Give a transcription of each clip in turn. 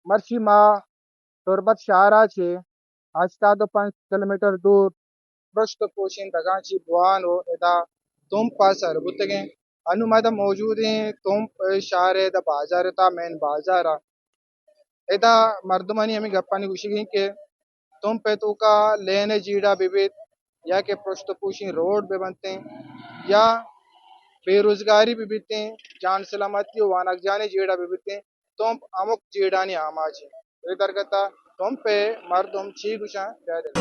مرچی ما تربت شہر ءَ چہ ہشتاد ءُ پنچ کلومیٹر دور پرشت ءُ پوشیں دگاں چہ بوان ءُ ادا تمپ ءَ سر بوتگیں۔ انوں ما ادا موجود ایں تمپ شہر ءِ ادا بازار ءِ تہا، مین بازار ءَ۔ ادا مردمانی ہمے گپانی گوشگ ایں کہ تمپ ءِ توکا لین ءِ جیڑہ بہ بیت یا کہ پرشت ءُ پوشیں روڈ بہ بنتیں یا بے روزگاری بہ بیتیں، جان سلامتی ءُ وانگجاہانی جیڑہ بہ بیتیں، تمپ ہمک جیڑہانی آماچ ایں۔ اے درگت ءَ تمپ ءِ مردم چی گوشاں؟ بیا دل۔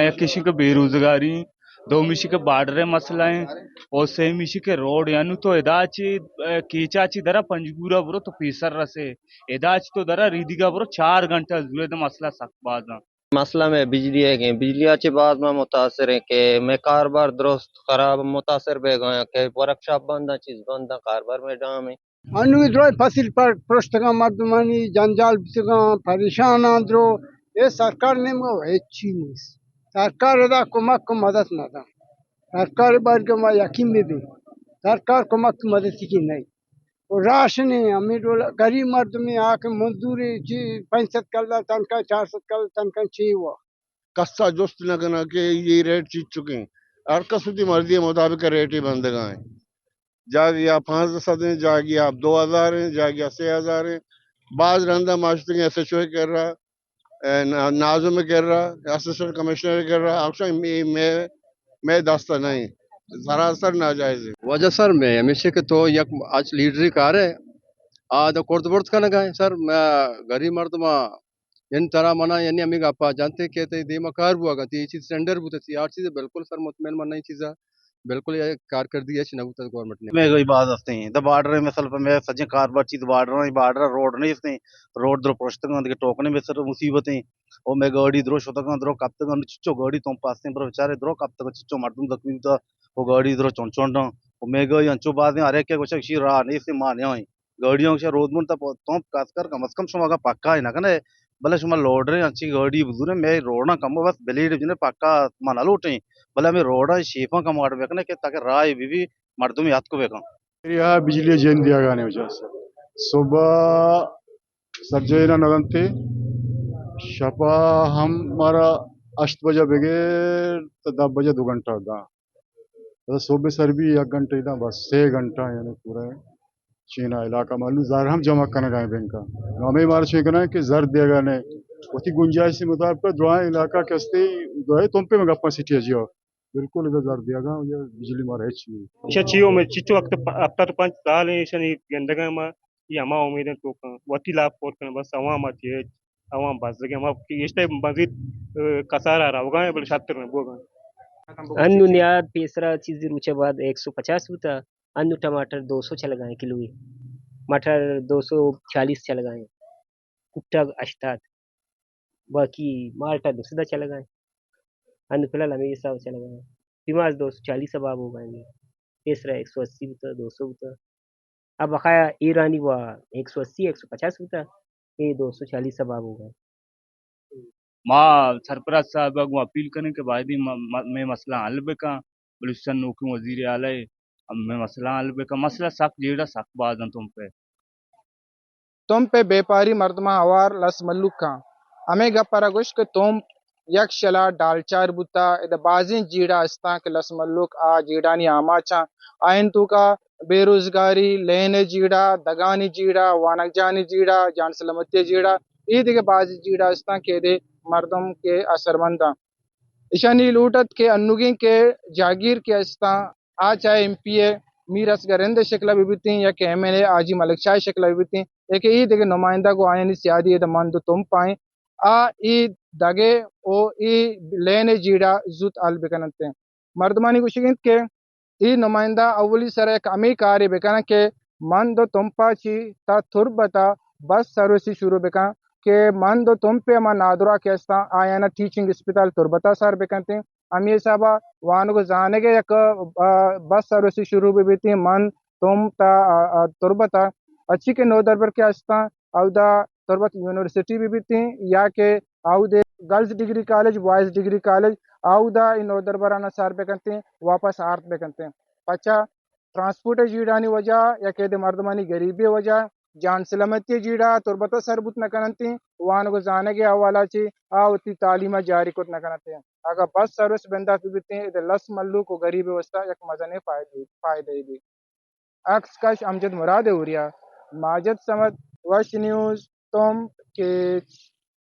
یک ایشی کہ بے روزگاری، دومی ایشی کہ بارڈر ءِ مسئلہ ایں، اور سیمی ایشی کہ روڈ، یعنی تو ادا چہ، اے، کیچا چہ درا پنجگورا برو تو پیسر رسے، ادا چہ تو درا ریدیگا برو چار گھنٹہ زورے، تو مسئلہ سک باز ایں۔ مسئلہ مئے بجلی ءِ ایں، بجلی ءَ چہ باز ما متاثر ایں کہ مئے کاربار درست خراب، متاثر بیگا ایں کہ ورکشاپ بند ایں، چیز بند ایں، کاربار مئے ڈام ایں۔ انوگی درائیں فصل پر پرشتگاں، مردمانی جنجال بوتگاں، پریشاناں درو۔ اے سرکار نیمگا ہچی نیست۔ سرکار ادا کمک و مدد نداں۔ سرکار برگا ما یقین ببی۔ سرکار کمک مدد کی نہیں۔ و راشن ایں، ہمے ڈول غریب مردمے آ کہ مزدورے چی پنچ سد کلدار تنخواہ، چار سد کلدار تنخواہ چی وا۔ کسا جست نہ کناں کہ اے ریٹ چیچکیں۔ ہر کس وتی مرضی مطابق ریٹے بندگا ایں۔ جاگہ یا پانزدہ سد ایں، جاگہ یا دو ہزار ایں، جاگہ یا سے ہزار ایں۔ باز رندا ما شتگیں ایس ایچ او ءِ کرا، اے، نا-، ناظم ءِ کرا، اسسٹنٹ کمشنر ءِ کرا، آ گوشاں مئے، مئے، مئے دست ءَ نہ ایں، سراسر ناجائز ایں۔ وجہ سر مئے ہمیش ایں کہ تو یک اچ لیڈرے کارئے، آ دو کرد برد کنگا ایں سر، مئے غریب مردماں یعنی ترا منا یعنی ہمے گپا جنت کہ تئی دیما کار بوگا، تئی چیز ٹینڈر بوتا، تئی ہر چیز بالکل سر مطمئن من ایں چیزا۔ بالکل یک کارکردگی ہچ نہ بوتگ گورنمنٹ ءِ۔ مہنگائی باز ہستیں، دا بارڈر ءِ مثال پہ مئے سجیں کاربار چیز بارڈر ایں، بارڈر ءَ روڈ نیستیں، روڈ درو پرشتگاں، دگہ ٹوکنے مئے سر مصیبت ایں۔ او مئے گاڑی درو شتگاں، درو کپتگاں، چچو گاڑی تمپ ہستیں، برو بچارے درو کپتگاں، چچو مردم زخمی بوتا، او گاڑی درو چنڈ چنڈاں، او مہنگائی انچو بازیں، ہر یکے گوشگ اشی راہ نیستیں، ما نیائیں۔ گاڑیاں گوشے رودمن تا پ-، تمپ کس کر، کم از کم شما اگاں پکا ئے نہ کنے، بلے شما لوڈریں انچیں گاڑی بزوریں، مئے روڈاں کمو بس بلیڈ بجنے، پکا ما نہ لوٹیں، بلے ہمے روڈاں شیپاں کم اڈ بکنے کہ تاکہ راہ بی بی مردم یاتک بکن۔ یہاں بجلی جن دیا گانے وجہ سے صبح سجے نہ ندنتے، شپا ہم مارا ہشت بجہ بگیر تا دہ بجہ دو گھنٹہ دا۔ پدا صبح سر بھی یک گھنٹہ دا، بس سے گھنٹہ یعنی پورا چینا علاقہ ما نوں زر ہم جمع کنگا ایں بینکا۔ نوں ہمے مارا چے کناں کہ زر دیگا نے۔ وتی گنجائش مطابق درائیں علاقہ کہ ہستے، درائیں تمپے میں گپاں سٹی جیو۔ بالکل ادا زر دیگا یا بجلی مارا ہچ نہیں۔ ایشاں چی امید؟ چچو ہفت، ہفتاد و پنچ سال ایں ایشانی گندگا ما، یہ ہما امید ایں تو کن۔ وتی لاپ پور کن، بس عوام ءَ چی ہچ، عوام بزگیں، ہما کہ اشتے مزید، اے، کسارا روگا ایں، بلے شتر نہ بوگا ایں۔ انو نیاد پیسرا چیزی روچے بعد ایک سو پچاس بوتا، انو ٹماٹر دو سو چلگا ایں کلوے، مٹر دو سو چالیس چلگا ایں، کٹا ہشتاد، باقی مالٹا دو سد چلگا ایں۔ انو فی الحال ہمے حساب چلگا ایں۔ پیماز دو سو چالیس باب ہوگا ایں۔ پیسرا ایک سو اسی بوتا، دو سو بوتا۔ اب بقایا ایرانی وا ایک سو اسی، ایک سو پچاس بوتا، اے دو سو چالیس باب ہوگا ایں۔ ما سرپرست صاحب ءَ گوں اپیل کنیں کہ بایدیں م-، م-، مئے مسئلہ حل بکن، بلوچستان نوکیں وزیر اعلی ءَ مئے مسئلہ حل بکن۔ مسئلہ سک جیڑہ سک باز انت تمپ ءِ۔ تمپ ءِ بیپاری مردماں ہوار لس مھلوک آں۔ ہمے گپ ءَ را گوشت کہ تمپ یک شلا ڈالچار بوتا، ادا بازیں جیڑہ استاں کہ لس مھلوک آ جیڑہانی آماچ آں۔ آیانی توکا بے روزگاری، لین ءِ جیڑہ، دگانی جیڑہ، وانگجاہانی جیڑہ، جان سلامتی ءِ جیڑہ، اے دگہ بازیں جیڑہ استاں کہ ادے مردم کہ اثرمند آں۔ ایشانی لوٹ ات کہ انوگیں کہ جاگیر کہ استاں، آ چاہے ایم پی اے میر اصغر رند ءِ شکل ءَ بہ بیتیں یا کہ ایم این اے حاجی ملک شاہ ءِ شکل ءَ بہ بیتیں یا کہ اے دگہ نمائندہ گوں آیانی سیادی ءَ داں من دو تمپ آئیں، آ اے دگہ و اے لین ءِ جیڑہ زوت حل بکن انت۔ مردمانی گوشگ انت کہ اے نمائندہ اولی سر ءَ یک ہمے کارے بکناں کہ من دو تمپا چی تا تربتا بس سروسی شروع بکن کہ من دو تمپے ہما نادراہ کہ استاں آیانا ٹیچنگ اسپتال تربتا سر بکنتیں۔ ہمے حسابا وانگ و زانگ ءِ یک، آ، بس سروسی شروع بہ بیتیں من تمپ تا، آ، آ، تربتا اچی کہ نودربر کہ استاں اودا تربت یونیورسٹی بہ بیتیں یا کہ Uday girls degree college, boys degree college, آودا اے نودربرانا سر بکنتیں، واپس آرت بکنتیں۔ پچا ٹرانسپورٹ جیڑانی وجہ یا کہ دے مردمانی غریبی وجہ جان سلامتی جیڑا تربتا سر بوت نہ کننتیں، وانگ و زانگ حوالہ چی آ وتی تعلیم جاری کت نہ کننتیں۔ اگا بس سروس بندات بیتیں، اد لس ملوک و غریب واسطہ یک مزنیں فائدہ، فائدہ بی۔ عکس کش امجد مراد اوریا، ماجد صمد، وش نیوز، تمپ کیچ۔